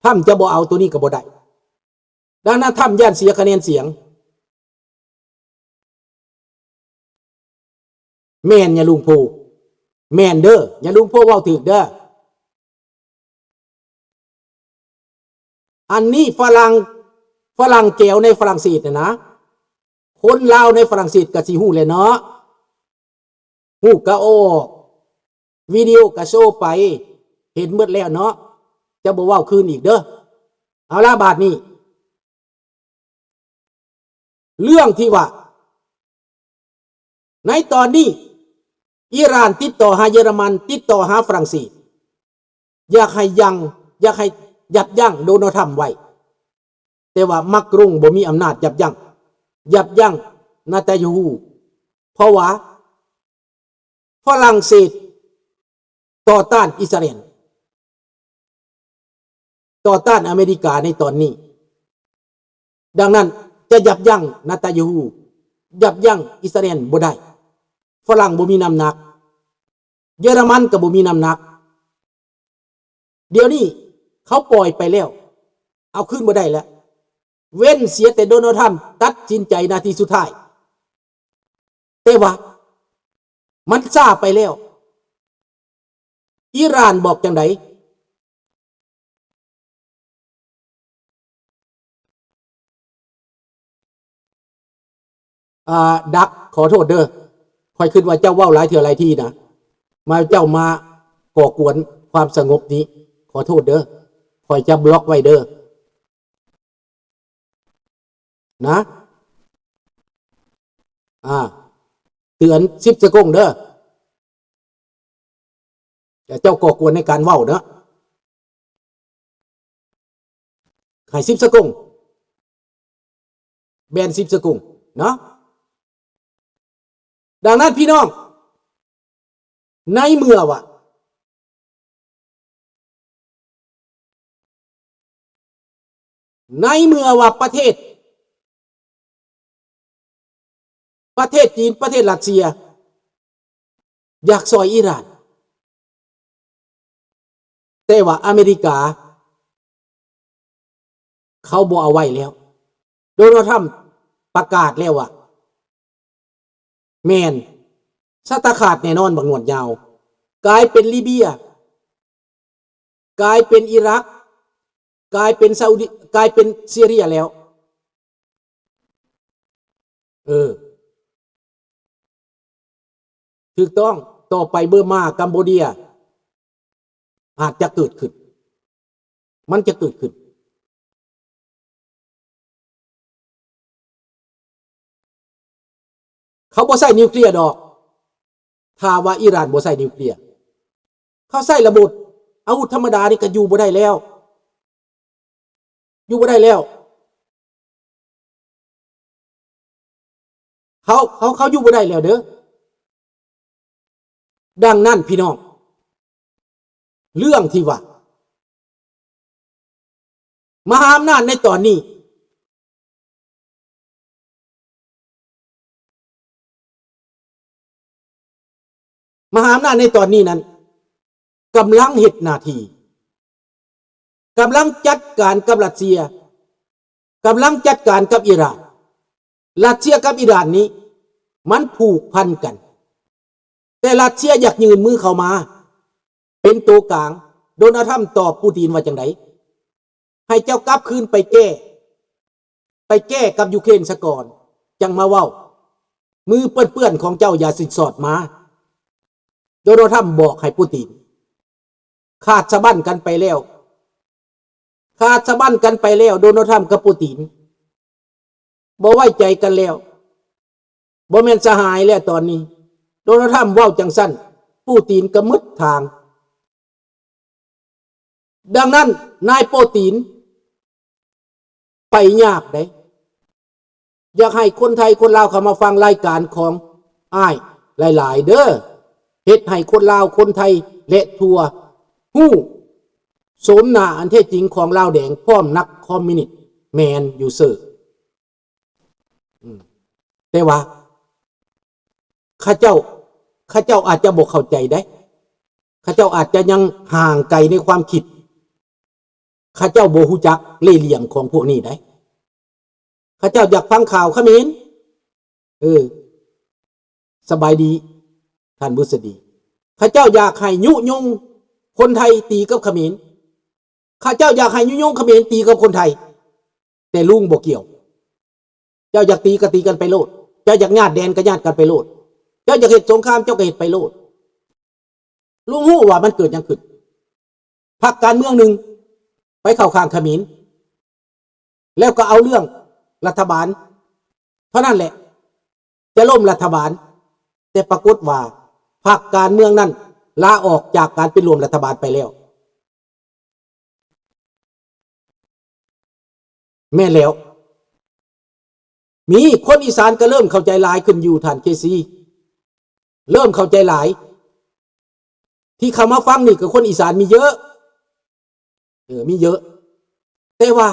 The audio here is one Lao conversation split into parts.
ທຳຈະບໍ່ເອົາໂຕນີ້ກໍບໍ່ໄດ້. ດັ່ງນັ້ນ ທຳຢ້ານເສຍຄະແນນສຽງ. ແມ່ນຍາລຸງໂພ, ແມ່ນເດີ, ຍາລຸງໂພເວົ້າຖືກເດີ. ອັນນີ້ຝຣັ່ງ, ຝຣັ່ງແກວໃນຝຣັ່ງເສດນະນະ, ຄົນລາວໃນຝຣັ່ງເສດກໍຊິຮູ້ແຫຼະເນາະ. ຮູບກະອອກ, ວິດີໂອກະໂຊໄປ, ເຫັນໝົດແລ້ວເນາະ, ຈະບໍ່ເວົ້າຄືນອີກເດີ. ເອົາລະ ບາດນີ້ ເລື່ອງທີ່ວ່າ ໃນຕອນນີ້ ອີຣານຕິດຕໍ່ຫາເຢຍລະມັນ, ຕິດຕໍ່ຫາຝຣັ່ງເສດ, ຢາກໃຫ້ຢັ້ງ, ຢາກໃຫ້ຢັບຢັ້ງໂດນັລທຳໄວ້. ແຕ່ວ່າມາກຣົງບໍ່ມີອຳນາດຢັບຢັ້ງ, ຢັບຢັ້ງນະຕານຍາຮູ້, ເພາະວ່າຝຣັ່ງເສດຕໍ່ຕ້ານອິດສະຣາແອນ, ຕໍ່ຕ້ານອາເມລິກາໃນຕອນນີ້. ດັ່ງນັ້ນ ຈະຢັບຢັ້ງນະຕານຍາຮູ້, ຢັບຢັ້ງອິດສະຣາແອນບໍ່ໄດ້. ຝຣັ່ງບໍ່ມີນ້ຳໜັກ, ເຢຍລະມັນກໍບໍ່ມີນ້ຳໜັກ. ດຽວນີ້ເຂົາປ່ອຍໄປແລ້ວ, ເອົາຄືນບໍ່ໄດ້ແລ້ວ, ເວັ້ນເສຍແຕ່ໂດນັລທຳຕັດສິນໃຈນາທີສຸດທ້າຍ. ແຕ່ວ່າມັນຊ້າໄປແລ້ວ. ອີຣານບອກຈັ່ງໃດ? ອາ ດັກ ຂໍໂທດເດີ, ຂ້ອຍຄິດວ່າເຈົ້າເວົ້າຫຼາຍເທື່ອຫຼາຍທີນະ, ມາ ເຈົ້າມາກໍ່ກວນຄວາມສະຫງົບນີ້, ຂໍໂທດເດີ, ຂ້ອຍຈະບລັອກໄວ້ເດີ ນະ. ອາ ເຕືອນສິບສະກົງເດີ. ແຕ່ເຈົ້າກໍ່ກວນໃນການເວົ້າເນາະ, ໃຫ້ສິບສະກົງ, ແບນສິບສະກົງເນາະ. ດັ່ງນັ້ນພີ່ນ້ອງ, ໃນເມື່ອວ່າ ໃນເມື່ອວ່າປະເທດ ປະເທດຈີນ, ປະເທດຣັດເຊຍ ຢາກຊ່ອຍອີຣານ, ແຕ່ວ່າອາເມລິກາເຂົາບໍ່ເອົາໄວ້ແລ້ວ. ໂດນັລທຳປະກາດແລ້ວວ່າ ແມ່ນ ຊະຕາຂາດແນ່ນອນ ບັກໜວດຍາວ, ກາຍເປັນລີເບຍ, ກາຍເປັນອີຣັກ, ກາຍເປັນຊາອຸດີ, ກາຍເປັນຊີເຣຍແລ້ວ. ເອີ ຖືກຕ້ອງ, ຕໍ່ໄປເບີມາ, ກຳໂບເດຍ ອາດຈະເກີດຂຶ້ນ, ມັນຈະເກີດຂຶ້ນ. ເຂົາບໍ່ໃຊ້ນິວເຄລຍດອກ, ຖ້າວ່າອີຣານບໍ່ໃຊ້ນິວເຄລຍ, ເຂົາໃຊ້ລະບົດອາວຸດທຳມະດານີ້ກໍຢູ່ບໍ່ໄດ້ແລ້ວ, ຢູ່ບໍ່ໄດ້ແລ້ວ. ເຂົາ, ເຂົາ, ເຂົາຢູ່ບໍ່ໄດ້ແລ້ວເດີ. ດັ່ງນັ້ນພີ່ນ້ອງ, ເລື່ອງທີ່ວ່າ ມະຫາອຳນາດໃນຕອນນີ້, ມະຫາອຳນາດໃນຕອນນີ້ນັ້ນ ກຳລັງເຮັດໜ້າທີ່, ກຳລັງຈັດການກັບຣັດເຊຍ, ກຳລັງຈັດການກັບອີຣານ. ຣັດເຊຍກັບອີຣານນີ້ ມັນຜູກພັນກັນ, ແຕ່ຣັດເຊຍຢາກຍື່ນມືເຂົ້າມາເປັນໂຕກາງ. ໂດນັລທຳຕອບປູຕິນວ່າຈັ່ງໃດ? ໃຫ້ເຈົ້າກັບຄືນໄປແກ້, ໄປແກ້ກັບຢູເຄຣນສາກ່ອນ, ຈັ່ງມາເວົ້າ. ມືເປື້ອນໆຂອງເຈົ້າຢ່າສິນສອດມາ. ໂດນັລທຳບອກໃຫ້ປູຕິນ. ຂາດສະບັ້ນກັນໄປແລ້ວ, ຂາດສະບັ້ນກັນໄປແລ້ວ. ໂດນັລທຳກັບປູຕິນບໍ່ໄວ້ໃຈກັນແລ້ວ, ບໍ່ແມ່ນສະຫາຍແລ້ວຕອນນີ້. ໂດນັລທຳເວົ້າຈັ່ງຊັ້ນ, ປູຕິນກໍໝົດທາງ. ດັ່ງນັ້ນ ນາຍປູຕິນໄປຍາກເດ້. ຢາກໃຫ້ຄົນໄທຄົນລາວເຂົ້າມາຟັງລາຍການຂອງອ້າຍຫຼາຍໆເດີ, ເຮັດໃຫ້ຄົນລາວຄົນໄທ ແລະ ທົ່ວຮູ້ໂສມໜ້າອັນແທ້ຈິງຂອງລາວແດງ ພ້ອມນັກຄອມມິວນິດ. ແມ່ນຢູ່ເຊີ. ອືມ ແຕ່ວ່າເຂົາເຈົ້າ, ເຂົາເຈົ້າອາດຈະບໍ່ເຂົ້າໃຈໄດ໋, ເຂົາເຈົ້າອາດຈະຍັງຫ່າງໄກໃນຄວາມຄິດ, ເຂົາເຈົ້າບໍ່ຮູ້ຈັກເລ່ຫຼ່ຽມຂອງພວກນີ້ໃດ໋. ເຂົາເຈົ້າຢາກຟັງຂ່າວຂະເໝນ. ເອີ ສະບາຍດີທ່ານບຸດສະດີ. ເຂົາເຈົ້າຢາກໃຫ້ຍຸຍົງຄົນໄທຕີກັບຂະເໝນ. ເຂົາເຈົ້າຢາກໃຫ້ຍຸຍົງຂະເໝນຕີກັບຄົນໄທ. ແຕ່ລຸງບໍ່ກ່ຽວ. ເຈົ້າຢາກຕີກໍຕີກັນໄປໂລດ. ເຈົ້າຢາກຍາດແດນກໍຍາດກັນໄປໂລດ. ເຈົ້າຢາກເຮັດສົງຄາມ ເຈົ້າກໍເຮັດໄປໂລດ. ລຸງຮູ້ວ່າມັນເກີດຫຍັງຂຶ້ນ. ພັກການເມືອງໜຶ່ງໄປເຂົ້າຂ້າງຂະເໝນ ແລ້ວກໍເອົາເລື່ອງລັດຖະບານເທົ່ານັ້ນແຫຼະ ຈະລົ້ມລັດຖະບານ. ແຕ່ປາກົດວ່າພັກການເມືອງນັ້ນລາອອກຈາກການເປັນຮ່ວມລັດຖະບານໄປແລ້ວ. ແມ່ນແລ້ວ. ມີຄົນອີສານກໍເລີ່ມເຂົ້າໃຈຫຼາຍຂຶ້ນຢູ່ ທ່ານເຄຊີ. ເລີ່ມເຂົ້າໃຈຫຼາຍ. ທີ່ເຂົ້າມາຟັງນີ້ກໍຄົນອີສານມີເຍອະ. ເອີ ມີເຍອະ. ແຕ່ວ່າ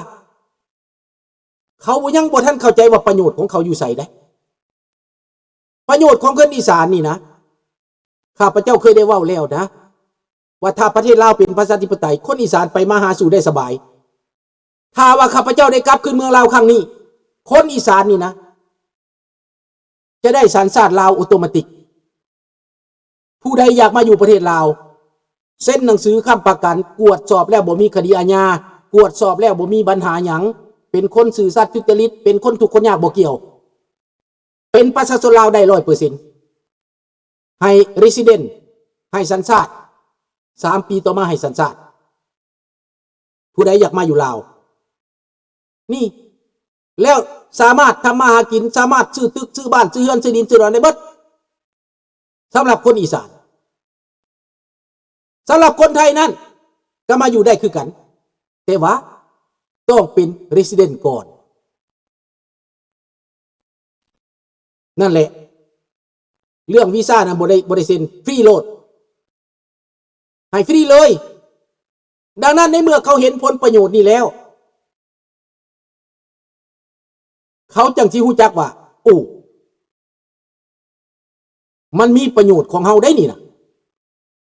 ເຂົາຍັງບໍ່ທັນເຂົ້າໃຈວ່າປະໂຫຍດຂອງເຂົາຢູ່ໃສເດ້. ປະໂຫຍດຂອງຄົນອີສານນີ້ນະ, ຂ້າພະເຈົ້າເຄີຍໄດ້ເວົ້າແລ້ວນະ ວ່າຖ້າປະເທດລາວເປັນປະຊາທິປະໄຕ, ຄົນອີສານໄປມາຫາສູ່ໄດ້ສະບາຍ. ຖ້າວ່າຂ້າພະເຈົ້າໄດ້ກັບຄືນເມືອງລາວຄັ້ງນີ້, ຄົນອີສານນີ້ນະ ຈະໄດ້ສັນຊາດລາວໂອໂຕມາຕິກ. ຜູ້ໃດຢາກມາຢູ່ປະເທດລາວ, ເຊັນໜັງສືຄ້ຳປະກັນ, ກວດສອບແລ້ວບໍ່ມີຄະດີອາຍາ, ກວດສອບແລ້ວບໍ່ມີບັນຫາຫຍັງ, ເປັນຄົນຊື່ສັດສຸດຈະລິດ, ເປັນຄົນທຸກຄົນຍາກບໍ່ກ່ຽວ. ເປັນປະຊາຊົນລາວໄດ້ຮ້ອຍເປີເຊັນ ໃຫ້ເຣຊິເດັນ ໃຫ້ສັນຊາດ, ສາມປີຕໍ່ມາໃຫ້ສັນຊາດ. ຜູ້ໃດຢາກມາຢູ່ລາວນີ້ ແລ້ວສາມາດທຳມາຫາກິນ, ສາມາດຊື້ຕຶກ, ຊື້ບ້ານ, ຊື້ເຮືອນ, ຊື້ດິນ, ຊື້ດອນໄດ້ເບິດ. ສຳລັບຄົນອີສານ. ສຳລັບຄົນໄທນັ້ນກໍມາຢູ່ໄດ້ຄືກັນ, ແຕ່ວ່າຕ້ອງເປັນເຣຊິເດັນກ່ອນ. ນັ້ນແຫຼະ, ເລື່ອງວີຊານັ້ນບໍ່ໄດ້, ບໍ່ໄດ້ເຊັນ, ຟຣີໂລດ, ໃຫ້ຟຣີເລີຍ. ດັ່ງນັ້ນ ໃນເມື່ອເຂົາເຫັນຜົນປະໂຫຍດນີ້ແລ້ວ, ເຂົາຈັ່ງຊິຮູ້ຈັກວ່າ ໂອ້ ມັນມີປະໂຫຍດຂອງເຮົາໄດ໋ນີ້ນະ.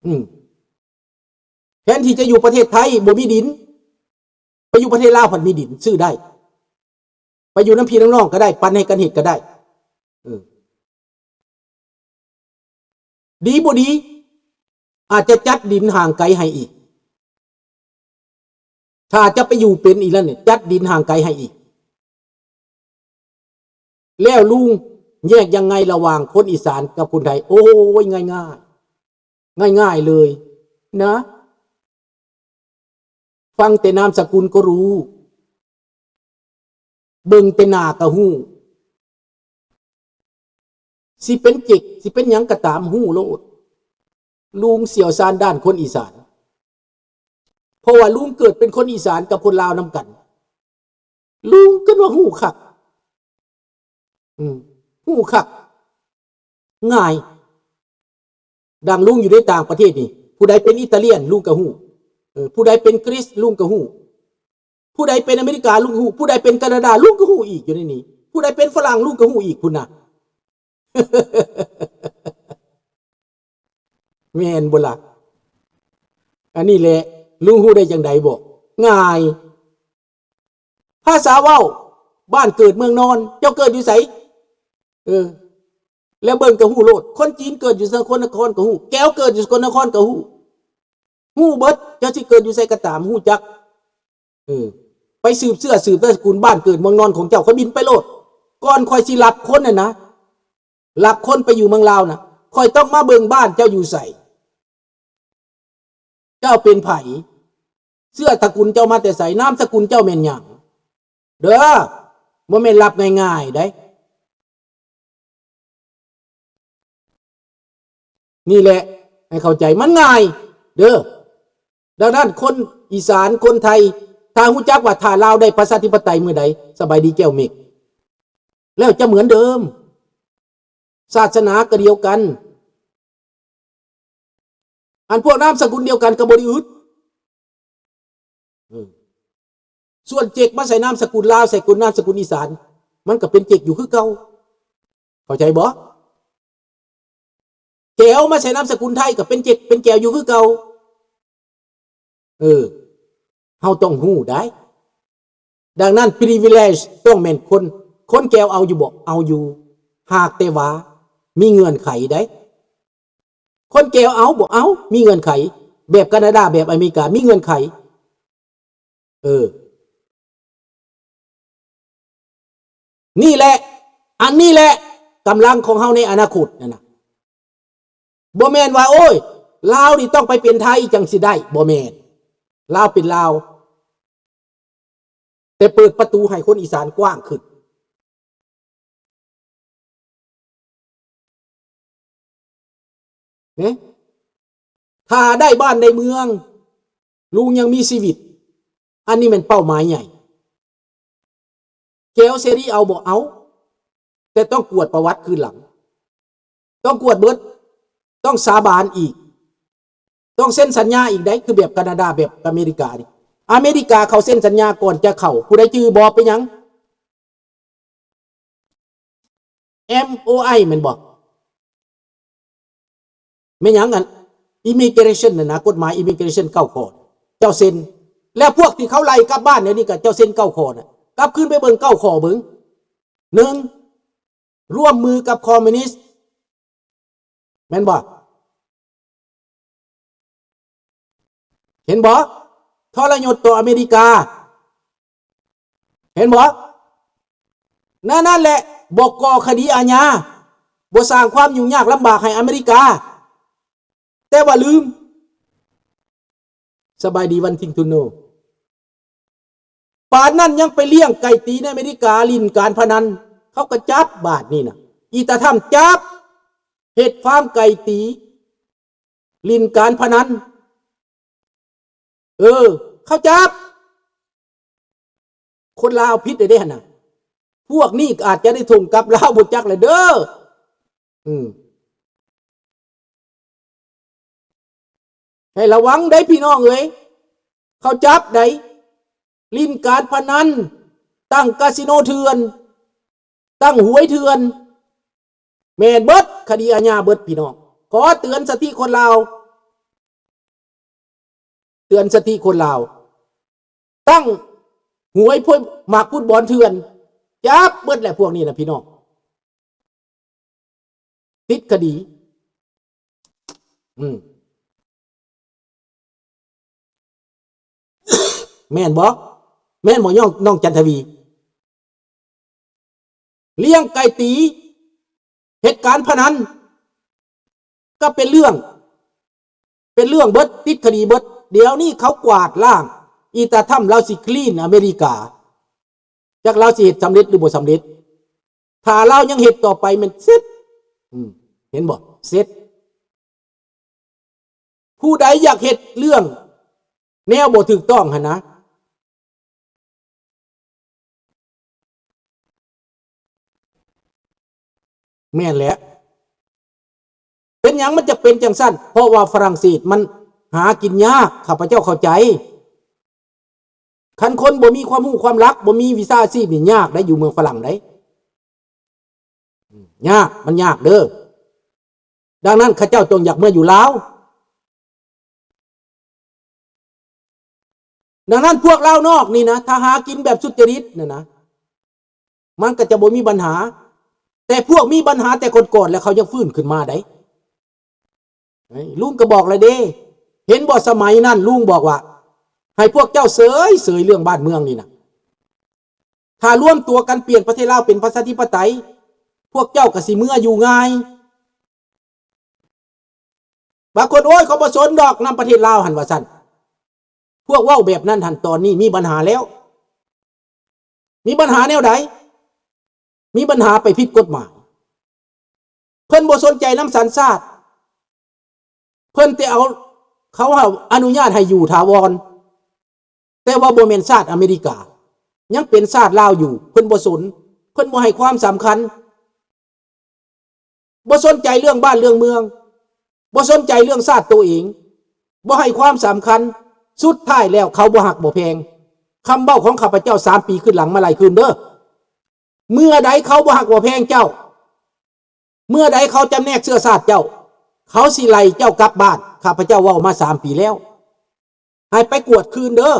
ອືມ ແທນທີ່ຈະຢູ່ປະເທດໄທບໍ່ມີດິນ, ໄປຢູ່ປະເທດລາວພັດມີດິນ ຊື້ໄດ້, ໄປຢູ່ນຳພີ່ນຳນ້ອງກໍໄດ້, ປັນໃຫ້ກັນເຮັດກໍໄດ້. ເອີ ດີບໍ່ດີ ອາດຈະຈັດດິນຫ່າງໄກໃຫ້ອີກ. ຖ້າຈະໄປຢູ່ເປັນອີກແລ້ວນີ້ ຈັດດິນຫ່າງໄກໃຫ້ອີກ. ແລ້ວລຸງແຍກຍັງໄງລະຫວ່າງຄົນອີສານກັບຄົນໄທ? ໂອ້ຍ ງ່າຍໆ, ງ່າຍໆເລີຍນະ. ຟັງແຕ່ນາມສະກຸນກໍຮູ້, ເບິ່ງແຕ່ໜ້າກໍຮູ້. ຊິເປັນເຈັກ ຊິເປັນຫຍັງກໍຕາມ ຮູ້ໂລດ. ລຸງຊ່ຽວຊານດ້ານຄົນອີສານ, ເພາະວ່າລຸງເກີດເປັນຄົນອີສານກັບຄົນລາວນຳກັນ. ລຸງຄິດວ່າຮູ້ຄັກ, ອືມ ຮູ້ຄັກ, ງ່າຍ. ດັ່ງລຸງຢູ່ໃນຕ່າງປະເທດນີ້, ຜູ້ໃດເປັນອີຕາລຽນ ລຸງກໍຮູ້, ເອີ ຜູ້ໃດເປັນກຣີສ ລຸງກໍຮູ້, ຜູ້ໃດເປັນອາເມລິກາ ລຸງກໍຮູ້, ຜູ້ໃດເປັນການາດາ ລຸງກໍຮູ້ອີກຢູ່ໃນນີ້, ຜູ້ໃດເປັນຝຣັ່ງ ລຸງກໍຮູ້ອີກພຸ້ນນະ. ແມ່ນບໍ່ລະ? ອັນນີ້ແຫຼະ, ລຸງຮູ້ໄດ້ຈັ່ງໃດບໍ? ງ່າຍ. ພາສາເວົ້າ, ບ້ານເກີດເມືອງນອນ, ເຈົ້າເກີດຢູ່ໃສ? ເອີ ແລ້ວເບິ່ງກໍຮູ້ໂລດ. ຄົນຈີນເກີດຢູ່ສະກົນນະຄອນກໍຮູ້, ແກວເກີດຢູ່ສະກົນນະຄອນກໍຮູ້, ຮູ້ເບິດ. ເຈົ້າຊິເກີດຢູ່ໃສກໍຕາມ ຮູ້ຈັກ. ເອີ ໄປສືບເຊື້ອສືບຕະກຸນ, ບ້ານເກີດເມືອງນອນຂອງເຈົ້າ, ຂ້ອຍບິນໄປໂລດ. ກ່ອນຂ້ອຍຊິຮັບຄົນນັ້ນນະ, ຮັບຄົນໄປຢູ່ເມືອງລາວນະ, ຂ້ອຍຕ້ອງມາເບິ່ງບ້ານເຈົ້າຢູ່ໃສ, ເຈົ້າເປັນໃຜ, ເຊື້ອຕະກຸນເຈົ້າມາແຕ່ໃສ, ນາມສະກຸນເຈົ້າແມ່ນຫຍັງເດີ. ບໍ່ແມ່ນຮັບງ່າຍໆໃດ. ນີ້ແຫຼະ ໃຫ້ເຂົ້າໃຈ, ມັນງ່າຍເດີ. ດັ່ງນັ້ນ ຄົນອີສານ ຄົນໄທ ຖ້າຮູ້ຈັກວ່າ ຖ້າລາວໄດ້ປະຊາທິປະໄຕມື້ໃດ, ສະບາຍດີແກ້ວເມັກ, ແລ້ວຈະເໝືອນເດີມ. ສາສະໜາກໍດຽວກັນ, ອັນພວກນາມສະກຸນດຽວກັນກໍບໍ່ໄດ້ອຶດ. ເອີ ສ່ວນເຈັກມາໃສ່ນາມສະກຸນລາວ, ໃສ່ກຸນນາມສະກຸນອີສານ, ມັນກໍເປັນເຈັກຢູ່ຄືເກົ່າ. ເຂົ້າໃຈບໍ່? ແກວມາໃສ່ນາມສະກຸນໄທ ກໍເປັນເຈັກເປັນແກວຢູ່ຄືເກົ່າ. ເອີ ເຮົາຕ້ອງຮູ້ໄດ໋. ດັ່ງນັ້ນ privilege ຕ້ອງແມ່ນຄົນ, ຄົນແກວເອົາຢູ່ບໍ່? ເອົາຢູ່. ຫາກແຕ່ວ່າມີເງື່ອນໄຂໄດ໋. ຄົນແກວເອົາບໍ່? ເອົາ, ມີເງື່ອນໄຂ. ແບບການາດາ, ແບບອາເມລິກາ, ມີເງື່ອນໄຂ. ເອີ. ນີ້ແຫຼະ, ອັນນີ້ແຫຼະກຳລັງຂອງເຮົາໃນອະນາຄົດນັ້ນນະ. ບໍ່ແມ່ນວ່າ ໂອ້ຍ ລາວນີ້ຕ້ອງໄປເປັນໄທຈັ່ງຊິໄດ້, ບໍ່ແມ່ນ. ລາວເປັນລາວ, ແຕ່ເປີດປະຕູໃຫ້ຄົນອີສານກວ້າງຂຶ້ນ. ເນ ຖ້າໄດ້ບ້ານໄດ້ເມືອງ, ລຸງຍັງມີຊີວິດ, ອັນນີ້ແມ່ນເປົ້າໝາຍໃຫຍ່. ແກວເສລີເອົາບໍ່? ເອົາ, ແຕ່ຕ້ອງກວດປະຫວັດຄືນຫຼັງ, ຕ້ອງກວດເບິດ, ຕ້ອງສາບານອີກ, ຕ້ອງເຊັນສັນຍາອີກໄດ໋, ຄືແບບການາດາ, ແບບອາເມລິການີ້. ອາເມລິກາເຂົາເຊັນສັນຍາກ່ອນຈະເຂົ້າ, ຜູ້ໃດຈື່ບໍ່? ເປັນຫຍັງ? ເອັມໂອໄອ ແມ່ນບໍ່? ແມ່ນຫຍັງ? ອັນ immigration ນັ້ນນະ, ກົດໝາຍ immigration ເກົ້າຂໍ້ ເຈົ້າເຊັນ. ແລ້ວພວກທີ່ເຂົາໄລ່ກັບບ້ານດຽວນີ້ກໍເຈົ້າເຊັນເກົ້າຂໍ້ນະ. ກັບຄືນໄປເບິ່ງເກົ້າຂໍ້ເບິ່ງ. ໜຶ່ງ, ຮ່ວມມືກັບຄອມມິວນິດ, ແມ່ນບໍ່? ເຫັນບໍ່? ທໍລະຍົດຕໍ່ອາເມລິກາ. ເຫັນບໍ່? ນັ້ນ ນັ້ນແຫຼະ, ບໍ່ກໍ່ຄະດີອາຍາ, ບໍ່ສ້າງຄວາມຫຍຸ້ງຍາກລຳບາກໃຫ້ອາເມລິກາ. ແຕ່ວ່າລືມ. ສະບາຍດີ ວັນທິງທູໂນ. ປານນັ້ນຍັງໄປລ້ຽງໄກ່ຕີໃນອາເມລິກາ, ຫຼິ້ນການພະນັນ, ເຂົາກໍຈັບບາດນີ້ນະ. ອີຕາທຳຈັບ, ເຮັດຟາມໄກ່ຕີ, ຫຼິ້ນການພະນັນ. ເອີ, ເຂົາຈັບ. ຄົນລາວຜິດໄດ້ເດ້ຫັ້ນນະ. ພວກນີ້ອາດຈະໄດ້ສົ່ງກັບລາວບໍ່ຈັກແຫຼະເດີ. ອືມ. ໃຫ້ລະວັງໄດ໋ພີ່ນ້ອງເອີຍ, ເຂົາຈັບໄດ໋. ຫຼິ້ນການພະນັນ, ຕັ້ງກາສິໂນເຖື່ອນ, ຕັ້ງຫວຍເຖື່ອນ, ແມ່ນເບິດ, ຄະດີອາຍາເບິດພີ່ນ້ອງ. ຂໍເຕືອນສະຕິຄົນລາວ, ເຕືອນສະຕິຄົນລາວ. ຕັ້ງຫວຍພວກໝາກພຸດບອນເຖື່ອນ, ຈັບເບິດແຫຼະພວກນີ້ນະພີ່ນ້ອງ. ຕິດຄະດີ. ອືມ. ແມ່ນບໍ່? ແມ່ນບໍ່ ນ້ອງ ນ້ອງຈັນທະວີ? ລ້ຽງໄກ່ຕີ, ເຮັດການພະນັນ, ກໍເປັນເລື່ອງ, ເປັນເລື່ອງເບິດ, ຕິດຄະດີເບິດ. ດຽວນີ້ເຂົາກວາດລ້າງ, ອີຕາທຳລາວຊິ clean ອາເມລິກາ. ຈັກລາວຊິເຮັດສຳເລັດຫຼືບໍ່ສຳເລັດ. ຖ້າລາວຍັງເຮັດຕໍ່ໄປແມ່ນເສັດ. ອືມ, ເຫັນບໍ່? ເສັດ. ຜູ້ໃດຢາກເຮັດເລື່ອງແນວບໍ່ຖືກຕ້ອງຫັ້ນນະ. ແມ່ນແຫຼະ. ເປັນຫຍັງມັນຈະເປັນຈັ່ງຊັ້ນ? ເພາະວ່າຝຣັ່ງເສດມັນຫາກິນຍາກ, ຂ້າພະເຈົ້າເຂົ້າໃຈ. ຄັນຄົນບໍ່ມີຄວາມຮູ້ຄວາມລັກ, ບໍ່ມີວິຊາອາຊີບນີ້ ຍາກໄດ໋ ຢູ່ເມືອງຝຣັ່ງໄດ໋. ອືມ, ຍາກ, ມັນຍາກເດີ້. ດັ່ງນັ້ນ ເຂົາເຈົ້າຈົ່ງຢາກເມືອຢູ່ລາວ. ດັ່ງນັ້ນ ພວກລາວນອກນີ້ນະ, ຖ້າຫາກິນແບບສຸດຈະລິດນັ້ນນະ, ມັນກໍຈະບໍ່ມີບັນຫາ. ແຕ່ພວກມີບັນຫາແຕ່ກ່ອນໆ ແລ້ວເຂົາຍັງຟື້ນຂຶ້ນມາໄດ໋. ເອີຍ, ລຸງກໍບອກແລ້ວເດ້. ເຫັນບໍ່, ສະໄໝນັ້ນລຸງບອກວ່າ ໃຫ້ພວກເຈົ້າເສີຍ, ເສີຍເລື່ອງບ້ານເມືອງນີ້ນະ. ຖ້າລວມຕົວກັນປ່ຽນປະເທດລາວເປັນປະຊາທິປະໄຕ, ພວກເຈົ້າກໍຊິເມືອຢູ່ງ່າຍ. ບາງຄົນ, ໂອ້ຍ, ເຂົາບໍ່ສົນດອກນຳປະເທດລາວຫັ້ນ ວ່າຊັ້ນ. ພວກເວົ້າແບບນັ້ນຫັ້ນ ຕອນນີ້ມີບັນຫາແລ້ວ. ມີບັນຫາແນວໃດ? ມີບັນຫາໄປຜິດກົດໝາຍ. ເພິ່ນບໍ່ສົນໃຈນຳສັນຊາດ. ເພິ່ນແຕ່ເອົາ, ເຂົາອະນຸຍາດໃຫ້ຢູ່ຖາວອນ, ແຕ່ວ່າບໍ່ແມ່ນຊາດອາເມລິກາ, ຍັງເປັນຊາດລາວຢູ່. ເພິ່ນບໍ່ສົນ, ເພິ່ນບໍ່ໃຫ້ຄວາມສຳຄັນ. ບໍ່ສົນໃຈເລື່ອງບ້ານເລື່ອງເມືອງ, ບໍ່ສົນໃຈເລື່ອງຊາດໂຕເອງ, ບໍ່ໃຫ້ຄວາມສຳຄັນ. ສຸດທ້າຍແລ້ວເຂົາບໍ່ຮັກບໍ່ແພງ. ຄຳເວົ້າຂອງຂ້າພະເຈົ້າສາມປີຄືນຫຼັງມາໄລ່ຄືນເດີ້. ເມື່ອໃດເຂົາບໍ່ຮັກບໍ່ແພງເຈົ້າ, ເມື່ອໃດເຂົາຈຳແນກເຊື້ອຊາດເຈົ້າ, ເຂົາຊິໄລ່ເຈົ້າກັບບ້ານ. ຂ້າພະເຈົ້າເວົ້າມາສາມປີແລ້ວ. ໃຫ້ໄປກວດຄືນເດີ້.